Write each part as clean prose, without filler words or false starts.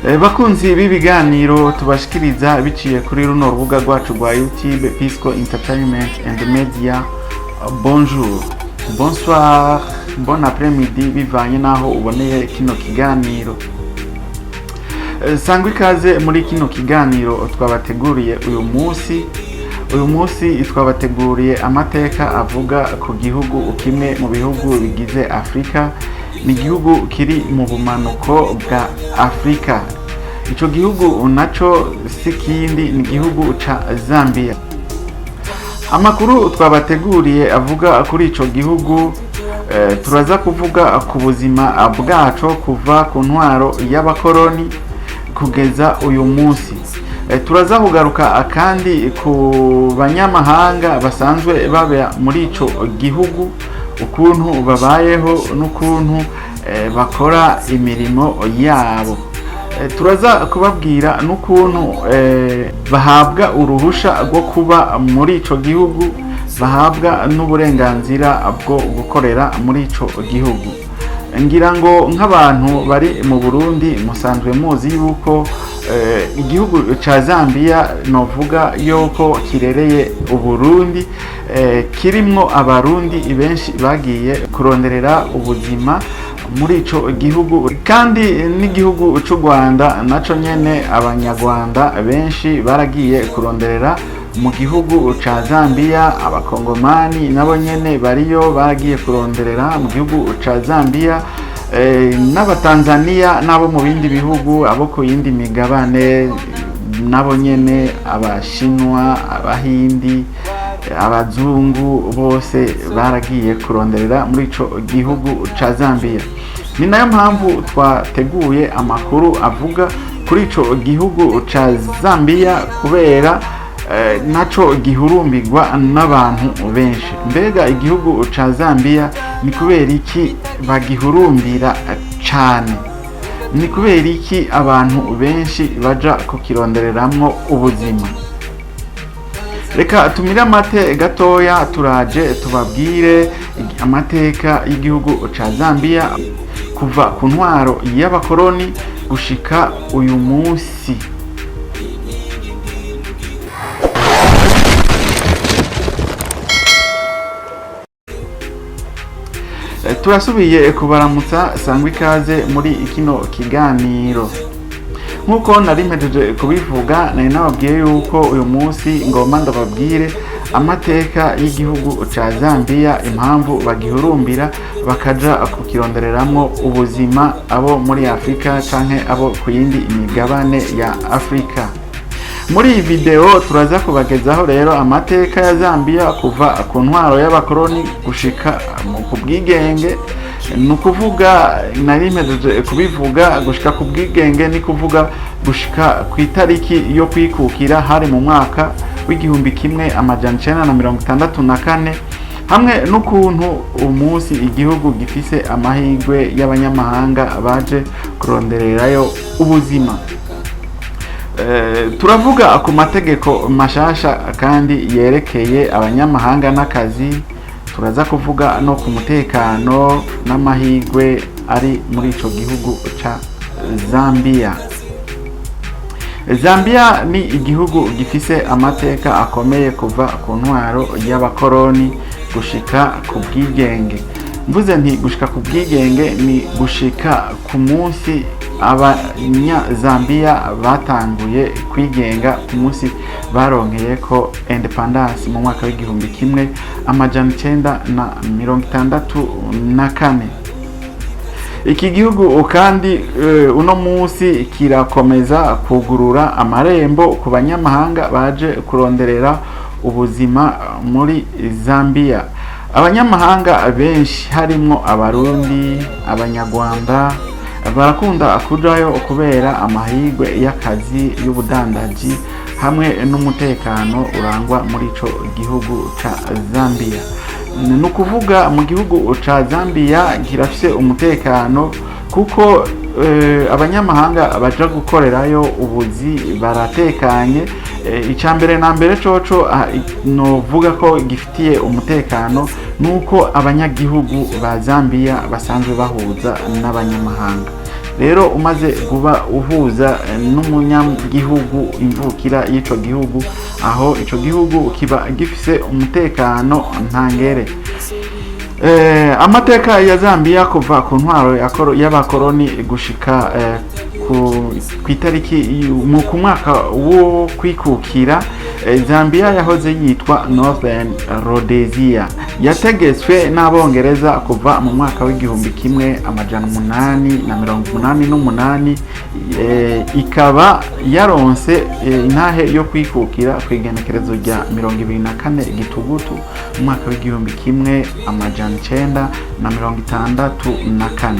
Bakunzi b'ibiganiro tubashikiriza biciye kuri runo rubuga rwacu rwa YouTube Pisco Entertainment and Media, bonjour, bonsoir, bon après-midi, bivanye n'aho uboneye kino kiganiro. Sangwa ikaze muri kino kiganiro twabateguriye uyu munsi. Uyu munsi twabateguriye amateka avuga ku gihugu kimwe mu bihugu bigize Afurika. Ni igihugu kiri mu bumanuko bwa Afurika. Ico gihugu naco si kindi, ni igihugu ca Zambia. Amakuru twabateguriye avuga kuri ico gihugu, turaza kuvuga ku buzima bwaco kuva ku ntwaro y'abakoroni kugeza uyu munsi. Turaza kugaruka kandi ku banyamahanga basanzwe baba muri ico gihugu, ukuntu babayeho n'ukuntu bakora imirimo yabo. Turaza kubabwira n'ukuntu bahabwa uruhusha rwo kuba muri ico gihugu, bahabwa n'uburenganzira bwo gukorera muri ico gihugu. Ngira ngo nk'abantu bari mu Burundi musanzwe muzi yuko igihugu ca Zambia, novuga yuko kirereye Uburundi, kirimwo Abarundi benshi bagiye kuronderera ubuzima muri ico gihugu, kandi n'igihugu c'u Rwanda naco nyene Abanyarwanda benshi baragiye kuronderera mu gihugu ca Zambia. Abakongomani nabo nyene bariyo, baragiye kuronderera mu gihugu ca Zambia, n'Abatanzania n'abo mu bindi bihugu, abo ku yindi migabane nabo nyene, Abashinwa, Abahindi, abazungu bose baragiye kuronderera muri ico gihugu ca Zambia. Ni nayo mpamvu twateguye amakuru avuga kuri ico gihugu ca Zambia, kubera naco gihurumbirwa n'abantu benshi. Mbega igihugu ca Zambia ni kubera iki bagihurumbira cane? Ni kubera iki abantu benshi baja kukirondereramwo ubuzima? Reka tumire amate gatoya, turaje tubabwire amateka y'igihugu ca Zambia kuva ku ntwaro y'abakoroni gushika uyu munsi. Turasubiye kubaramutsa, sangwa ikaze muri kino kiganiro. Nk'uko nari mpejeje kubivuga, nari nababwiye yuko uyu munsi ngomba ndababwire amateka y'igihugu ca Zambia, impamvu bagihurumbira bakaja kukirondereramwo ubuzima, abo muri Afurika canke abo ku yindi migabane ya Afurika. Muri iyi video turaza kubagezaho rero amateka ya Zambia kuva ku ntwaro y'abakoroni gushika ku bwigenge. Ni ukuvuga, nari mpejeje kubivuga, gushika ku bwigenge ni kuvuga gushika ku itariki yo kwikukira, hari mu mwaka w'1964, hamwe n'ukuntu umunsi igihugu gifise amahirwe y'abanyamahanga baje kurondererayo ubuzima. Turavuga ku mategeko mashasha kandi yerekeye abanyamahanga n'akazi. Turaza kuvuga no ku mutekano n'amahirwe ari muri ico gihugu ca Zambia. Zambia ni igihugu gifise amateka akomeye kuva ku ntwaro y'abakoroni gushika ku bwigenge. Mvuze nti gushika ku bwigenge, ni gushika ku munsi Abanyazambiya batanguye kwigenga, ku munsi baronkeye ko independence mu mwaka w'1964. Iki gihugu kandi uno munsi kirakomeza kugurura amarembo ku banyamahanga baje kuronderera ubuzima muri Zambia. Abanyamahanga benshi harimwo Abarundi, Abanyarwanda barakunda kujayo kubera amahirwe y'akazi, y'ubudandaji hamwe n'umutekano urangwa muri ico gihugu ca Zambia. Ni ukuvuga mu gihugu ca Zambia kirafise umutekano, kuko abanyamahanga baja gukorerayo ubuzi baratekanye. Icya mbere na mbere coco novuga ko gifitiye umutekano nuko abanyagihugu ba Zambia basanzwe bahuza n'abanyamahanga. Rero umaze kuba uhuza n'umunyagihugu imvukira y'ico gihugu, aho ico gihugu kiba gifise umutekano ntangere. Amateka ya Zambia kuva ku ntwaro y'abakoroni gushika ku itariki ku mwaka wo kwikukira. Zambia yahoze yitwa Northern Rhodesia, yategetswe n'Abongereza kuva mu mwaka w'1888, ikaba yaronse intahe yo kwikukira ku igenekerezo rya 24 Gitugutu mu mwaka w'1964.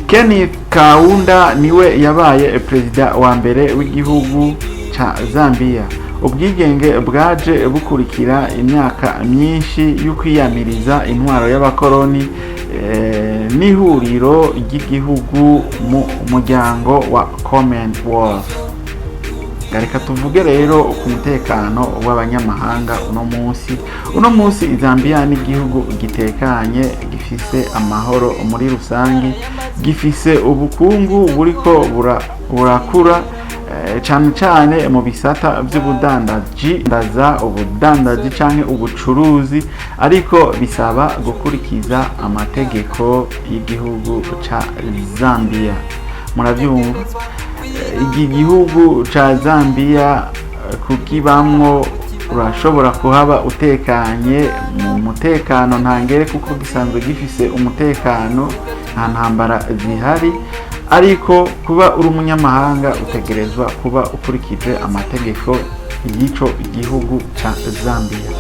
Kenneth Kaunda niwe yabaye perezida wa mbere w'igihugu ca Zambia. Ubwigenge bwaje bukurikira imyaka myinshi yo kwiyamiriza intwaro y'abakoroni n'ihuriro ry'igihugu mu muryango wa Commonwealth. Reka tuvuge rero ku mutekano w'abanyamahanga uno munsi. Uno munsi Zambia ni igihugu gitekanye, gifise amahoro muri rusange, gifise ubukungu buriko burakura, cane cane mu bisata vy'ubudandaji, ndaza ubudandaji canke ubucuruzi, ariko bisaba gukurikiza amategeko y'igihugu ca Zambia. Muravyumva, iki gihugu ca Zambia, kukibamwo urashobora kuhaba utekanye mu mutekano ntangere, kuko gisanzwe gifise umutekano, nta ntambara zihari. Ariko kuba uri umunyamahanga utegerezwa kuba ukurikije amategeko y'ico gihugu ca Zambia.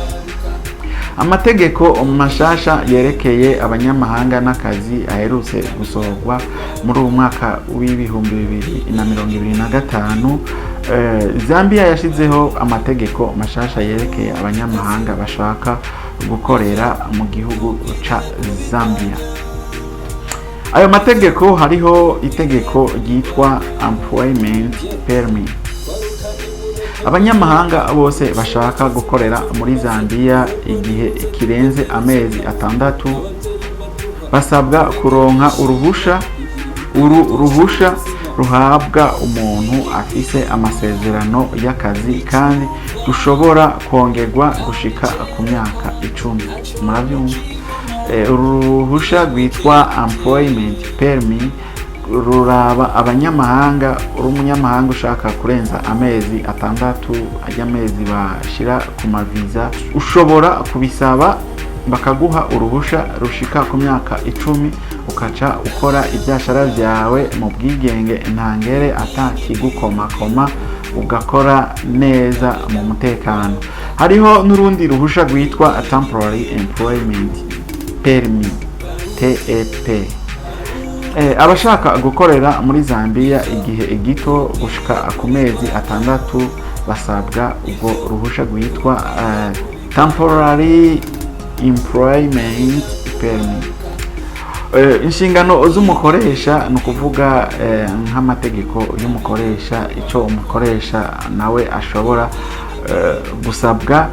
Amategeko mashasha yerekeye abanyamahanga n'akazi aherutse gusohorwa muri uwu mwaka w'2025. Zambia yashizeho amategeko mashasha yerekeye abanyamahanga bashaka gukorera mu gihugu ca Zambia. Ayo mategeko, hariho itegeko ryitwa employment permit. Abanyamahanga bose bashaka gukorera muri Zambia igihe kirenze amezi 6 basabwa kuronka uruhusha. Uru ruhusha ruhabwa umuntu afise amasezerano y'akazi kandi rushobora kongerwa gushika ku myaka 10. Murabyumva, uru ruhusha rwitwa employment permit ruraba abanyamahanga. Uri umunyamahanga ushaka kurenza amezi 6, ajya amezi bashira ku maviza, ushobora kubisaba bakaguha uruhusha rushika ku myaka 10, ukaca ukora ibyashara byawe mu bwigenge ntangere, atakigukomakoma, ugakora neza mu mutekano. Hariho n'urundi ruhusha rwitwa temporary employment permit, TEP. Abashaka gukorera muri Zambia igihe gito gushika ku mezi 6 basabwa ubwo ruhusha rwitwa temporary employment permit. Inshingano z'umukoresha, ni ukuvuga nk'amategeko y'umukoresha, icyo umukoresha nawe ashobora gusabwa.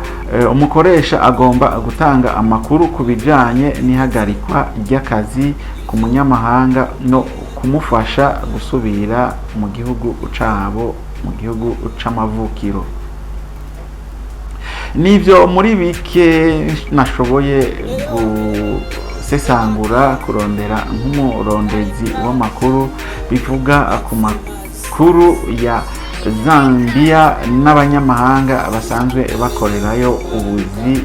Umukoresha agomba gutanga amakuru ku bijyanye n'ihagarikwa ry'akazi ku munyamahanga no kumufasha gusubira mu gihugu cabo, mu gihugu c'amavukiro. Nivyo muri bike nashoboye gusesangura, kurondera nk'umurondezi w'amakuru, bivuga ku makuru ya Zambia n'abanyamahanga basanzwe bakorerayo ubuzi.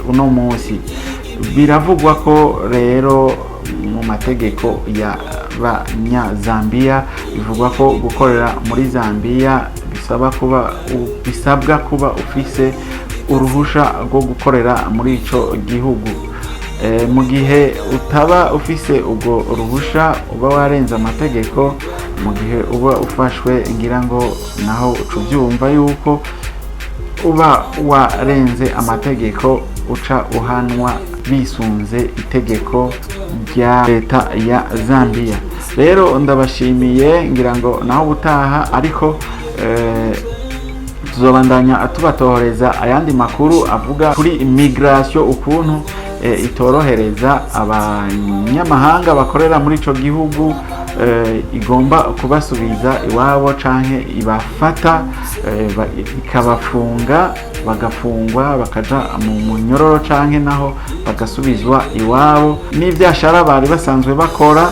Uno munsi biravugwa ko rero mu mategeko ya banyazambiya bivugwa ko gukorera muri Zambia bisaba kuba bisabwa kuba ufise uruhusha rwo gukorera muri ico gihugu. Mu gihe utaba ufise ubwo ruhusha uba warenze amategeko. Mu gihe uba ufashwe, ngira ngo naho uca ubyumva yuko uba warenze amategeko, uca uhanwa bisunze itegeko rya leta ya Zambia. Rero ndabashimiye, ngira ngo naho ubutaha, ariko tuzobandanya tubatohoreza ayandi makuru avuga kuri immigration, ukuntu itorohereza abanyamahanga bakorera muri ico gihugu. igomba kubasubiza iwabo canke ibafata, ikabafunga, bagafungwa, bakaja mu munyororo canke naho bagasubizwa iwabo n'ivyashara bari basanzwe bakora,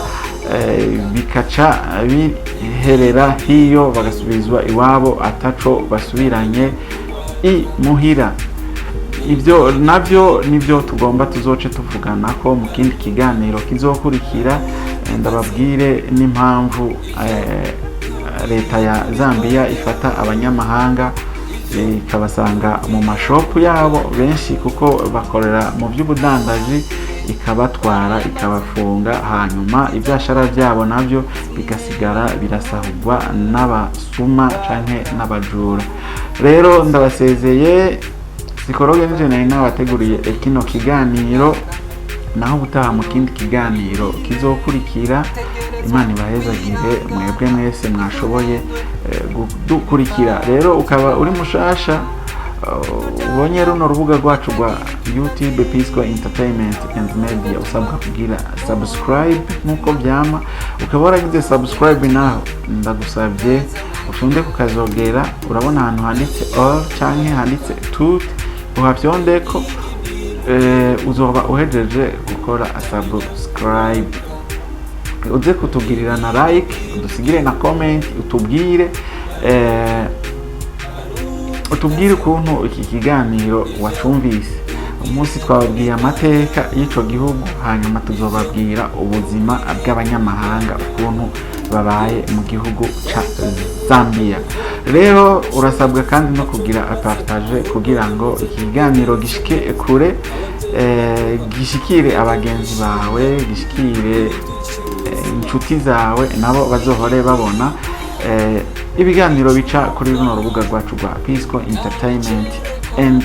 bikaca biherera hiyo, bagasubizwa iwabo ataco basubiranye i muhira. Ibyo nabyo nibyo tugomba tuzoce tuvugana ko mu kindi kiganiro kizokurikira. Ndababwire n'impamvu leta ya Zambia ifata abanyamahanga, ikabasanga mu mashopu yabo benshi, kuko bakorera mu by'ubudandaji, ikabatwara, ikabafunga, hanyuma ibyashara byabo nabyo bigasigara birasahurwa n'abasuma canke n'abajura. Rero ndabasezeye, psikologe nije nari nabateguriye kino kiganiro. Naho ubutaha mu kindi kiganiro kizokurikira. Imana ibahezagire mwebwe mwese mwashoboye kudukurikira. Rero ukaba uri mushasha, ubonye runo rubuga rwacu rwa YouTube, Pisco Entertainment and Media, usabwa kugira subscribe nk'uko byama. Ukaba waragize subscribe naho, ndagusabye ufunde kukazogera. Urabona ahantu handitse all canke handitse tout, uhafyondeko, uzoba uhejeje gukora subscribe. Uze kutugirira na like, udusigire na comment, utubwire ukuntu iki kiganiro wacumvise. Umunsi twababwiye amateka y'ico gihugu, hanyuma tuzobabwira ubuzima bw'abanyamahanga ukuntu babaye mu gihugu ca Zambia. Rero urasabwa kandi no kugira partage kugira ngo iki kiganiro gishike kure, gishikire abagenzi bawe, gishikire inshuti zawe, nabo bazohore babona ibiganiro bica kuri runo rubuga rwacu rwa Pisco Entertainment and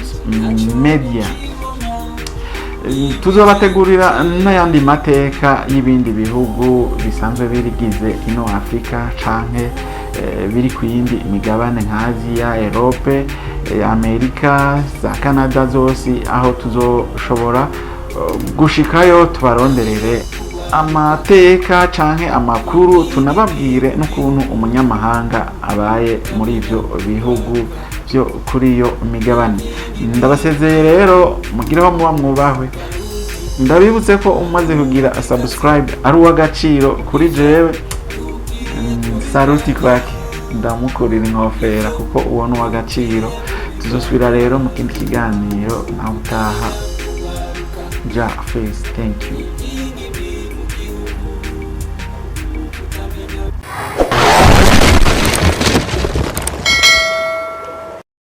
Media. Tuzobategurira n'ayandi mateka y'ibindi bihugu bisanzwe birigize ino Afurika canke biri ku yindi migabane nka Aziya, Europe, Amerika, za Canada zose, aho tuzoshobora gushikayo tubaronderere amateka canke amakuru, tunababwire n'ukuntu umunyamahanga abaye muri ivyo bihugu byo kuri iyo migabane. Ndabasezeye rero, mugireho muba mwubahwe. Ndabibutse ko umaze kugira subscribe ari uw'agaciro kuri jewe. Saruti kwake, ndamukurira inkofera kuko uwo ni uw'agaciro. Tuzosubira rero mu kindi kiganiro, nawe utaha. Ja face, thank you.